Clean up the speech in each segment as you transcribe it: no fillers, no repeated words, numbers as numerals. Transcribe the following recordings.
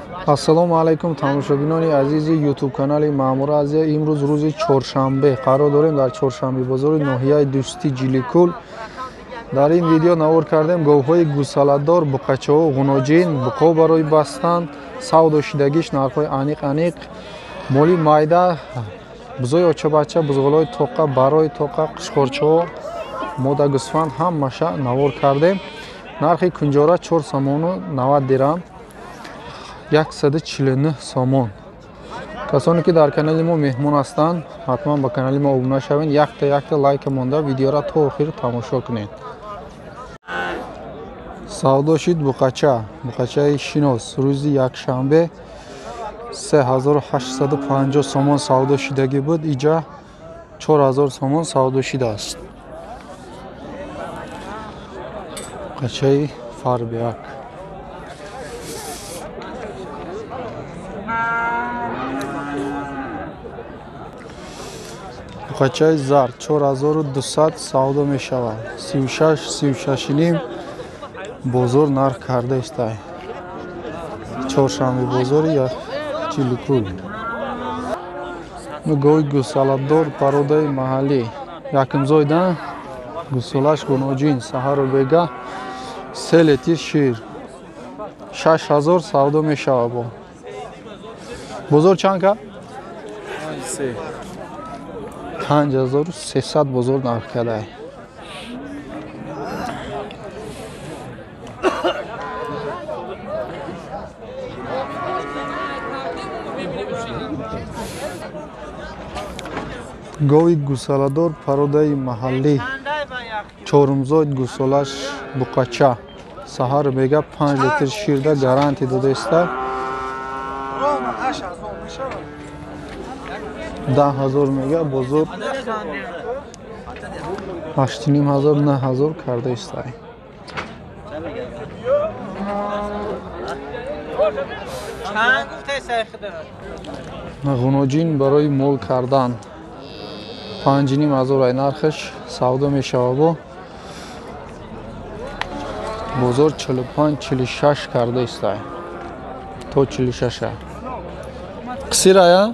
Ассалому алайкум тамошобинони азизи YouTube канали Маъмура Азия. Имрӯз рӯзи чоршанбе қарор дорем дар чоршанбе бозори ноҳияи Дӯстӣ Ҷиликул. Дар ин видео навор кардем говҳои гусаладор, буқачаҳо, ғуноҷин, буқо барои бастан, савдо шидагиш, нархҳои аниқ аниқ, моли майда, бузои очабача, бузғолҳои тоқа, барои тоқа, қушқорчаҳо, мода гӯсфанд ҳамаша навор кардем. Нархи кунҷора 4 сомону 90 дирам, 149 сомон. Касоне ки дар канали мо меҳмон ҳастанд, ҳатман ба канали мо обуна шавед, якта якта лайка монда видеора то охир тамошо кунед. Савдо шид буқача, буқачаи шинос, рӯзи якшанбе 3850 сомон савдо шидагӣ буд, иҷа 4000 сомон савдо шидааст. Буқачаи фарбиак. Буқачаи зард 4200 савдо мешавад. 36 36,5 бозор нарх карда истай. Чоршанбе бозори Ҷиликул. Гови гусаладор пародаи маҳаллӣ. Якумзойда гусолаш гуноҷин, саҳару бега 3 литр шир. 6000 савдо мешавад. Бо бозор чанд ка? 5300 бозор нарх кардае. Гови гусаладор пародаи маҳаллӣ, чорумзод гусолаш буқача, саҳар бега 5 литр ширда гарантӣ додаиста. 10000 мега, бозор 8500 9000 карда истай. Ғуноҷин барои мол кардан 5500 ай нархаш савдо мешавад. Бо бозор 45 46 карда истай. То 46. Қисирая?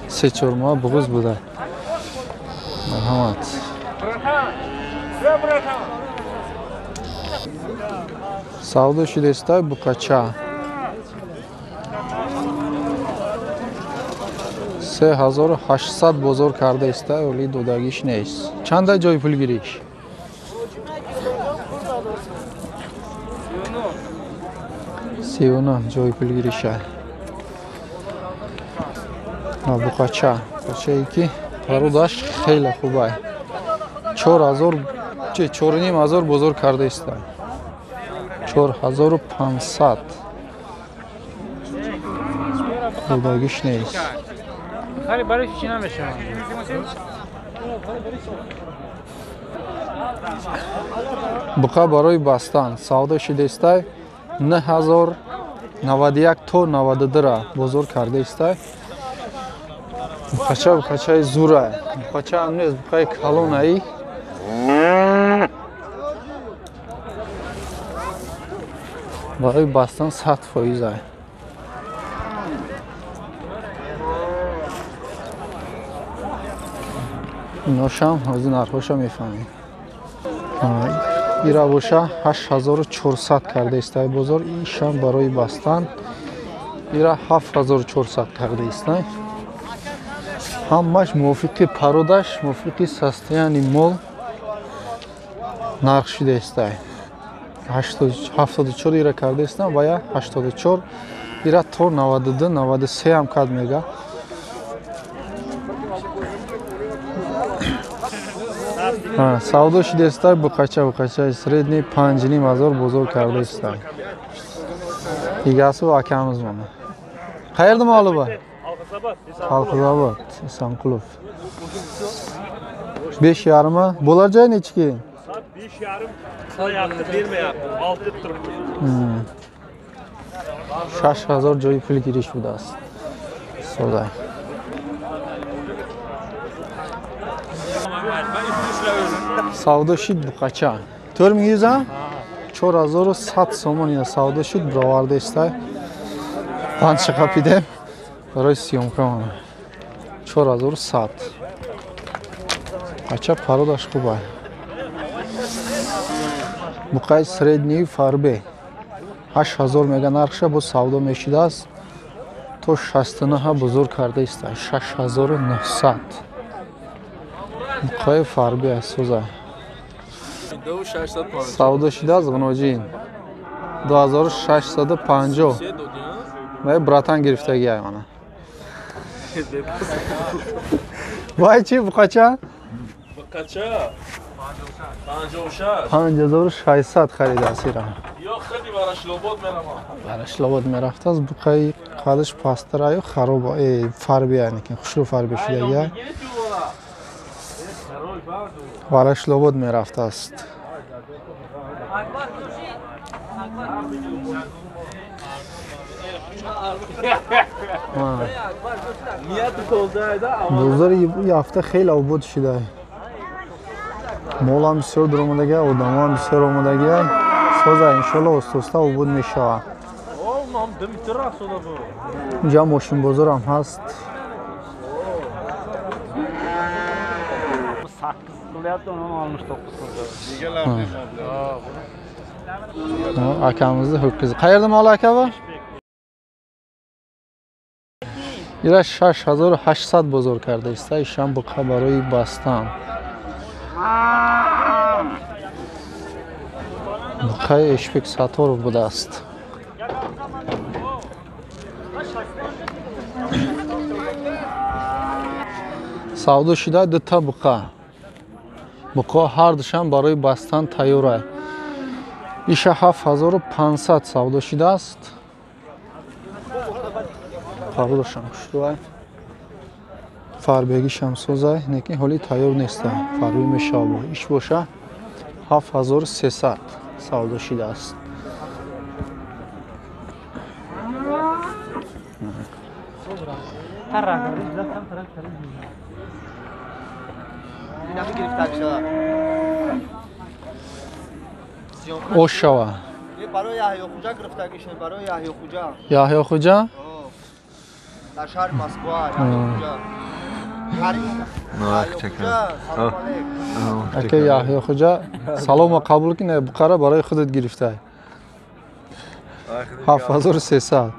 3-4 моҳ буғуз буда. Марҳамат. Савдо шудааст буқача. 3800 бозор карда иста, вале додагиш нест. Чанда ҷои пулгириш? 39 ҷои пулгириша. Буқача, буқачае ки пародаш хеле хубай. 4000 че 4500 бозор карда иста. 4500 додагиш нест. Буқа барои бастан савдо шидаистай 9091 то 92 бозор карда истай. Буқача буқачаи зура, буқача ҳам нест, буқаи калонаи. Барои бастан 100%. Иношам ҳозир нархҳоша мефаҳмем. Ира боша 8400 карда истай бозор, ишам барои бастан ира 7400 карда истай. Ҳамаш мувофиқи пародаш, мувофиқи состоянии мол нарх шуда истай. 74 ира карда истам ва я 84 ира то 92 93 ҳам кад мега. Савдо шудааст буқача, буқачаи средний 5500 бозор карда истай. Дигасу акамиз мона. Qayerda moli bor? Xalqizobod, Esanqulov. 5,5 bo'lar joy nechi keyin? 5,5 qilyapti, bermayapti. 6 deb turibdi. 6000 joyi pul girish budast. So'day. Savdo shid buqacha. 4100 ha? 4100 сомон ина савдо шуд, бировардаистай. Панҷ қапидем барои съёмка мана. 4100. Ача пародаш хуб ай. Буқаи средний фарбе 8000 мега нархша бо савдо мешидааст. То 69 бузург кардаист. 6900. Буқаи фарбе аст соза. Савдо шидааст ғуноҷин. 2650. Май братан гирифтаги ай мана. Вай чи буқача? Буқача 56. 5600 харидааст ира. Ё хеле Варашлобод меравам. Варашлобод мерафтааст. Буқаи қадаш пасттар аю хароб фарби яъне ки хушрӯ фарби шудагия. Варашлобод мерафтааст. Бозори ҳафта хеле обод шуда. Молам бисёр дуромадагия, одамоам бисёр омадагия. Соза иншолло оста-оста обод мешавад. Инҷа мошинбозорам ҳаст. Акамиzni ho'kizi. Qayerda mol aka bu? Ира 6800 бозор кардааст. Ишам буқа барои бастан. Буқаи Эшбек Сатторов будааст. Савдо шуда дута буқа. Буқо ҳар душам барои бастан тайёр аст. Иша 7500 савдо шудааст. Пародашам хушрӯ аст. Фарбегишам соз аст, лекин ҳоли тайёр нест. Фарбӣ мешавад. Иш боша 7300 савдо шудааст. Ош шава. Барои Яҳё Хуҷа гирифтагишне, барои Яҳё Хуҷа. Яҳё Хуҷа? Дар шаҳри Москва, Яҳё Хуҷа. Ака Яҳё Хуҷа салома қабул кин, буқара барои худат гирифтай. 7300.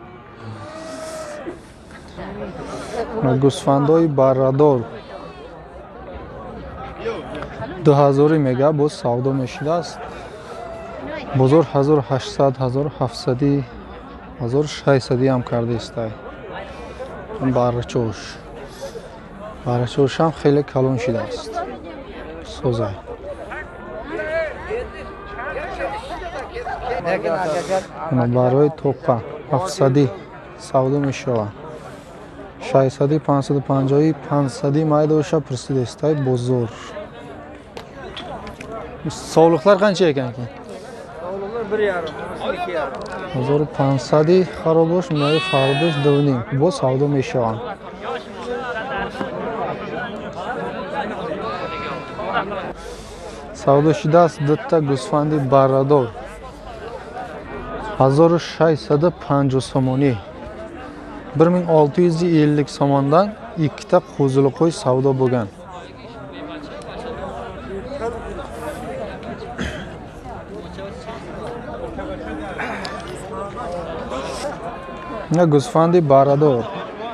Гӯсфандои баррадор 2000 мега боз савдо мешудааст. Бозор 1800, 1700, 1600 ҳам кардаистай. Баррачош. Баррачош ҳам хеле калон шудааст. Созай. Барои топа 700 савдо мешавад. 600, 550, 500 майдоша пурсидаистай бозор. Sovliqlar qancha ekan ekan? Sovliqlar 1,5, 2,5. 1500 харобош, май фарбош 2,5. Бо савдо мешаванд. Савдо шудааст дута гӯсфанди баррадор. 1650 сомонӣ. 1650 сомондан ikkita qo'zili qo'y savdo bo'lgan. Гӯсфанди баррадор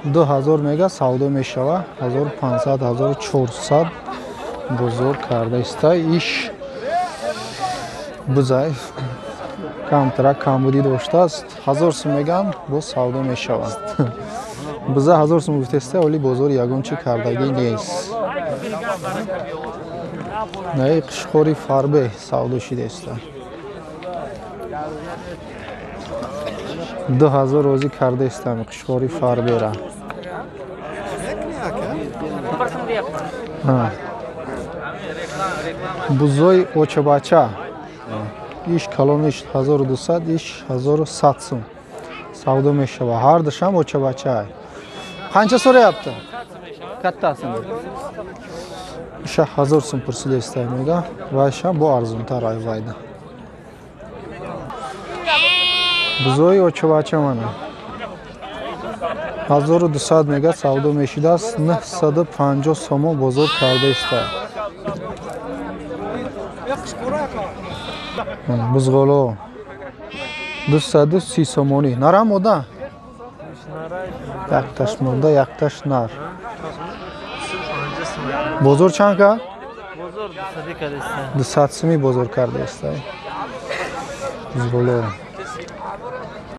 2000 мега савдо мешавад. 1500, 1400 бозор кардаиста. Иш бузай камтара камбудӣ доштааст. 1000 сум меган боз савдо мешавад. Буза 1000 сум гуфтаиста, вале бозор ягон чи кардагӣ нест. Наи қишқори фарбе савдо шидаиста. 2000 розӣ кардаистам қишқори фарбера. Бузои очабача иш калониш 1200, иш 1100 сум савдо мешавад. Ҳар душам очабача. Қанча so'rayapti? Kattasini. Иша 1000 сум пурсидаистай мега. Вайша бо арзонтар ай вайда. Бузои очобача мана. 1200 мега савдо мешидааст, 950 сомон бозор карда истад. Бузғоло 230 сомонӣ. Нара мода? Якташ мода, якташ нар. Бозор чанд кард? 200 сомӣ бозор карда истад. Бузғоло.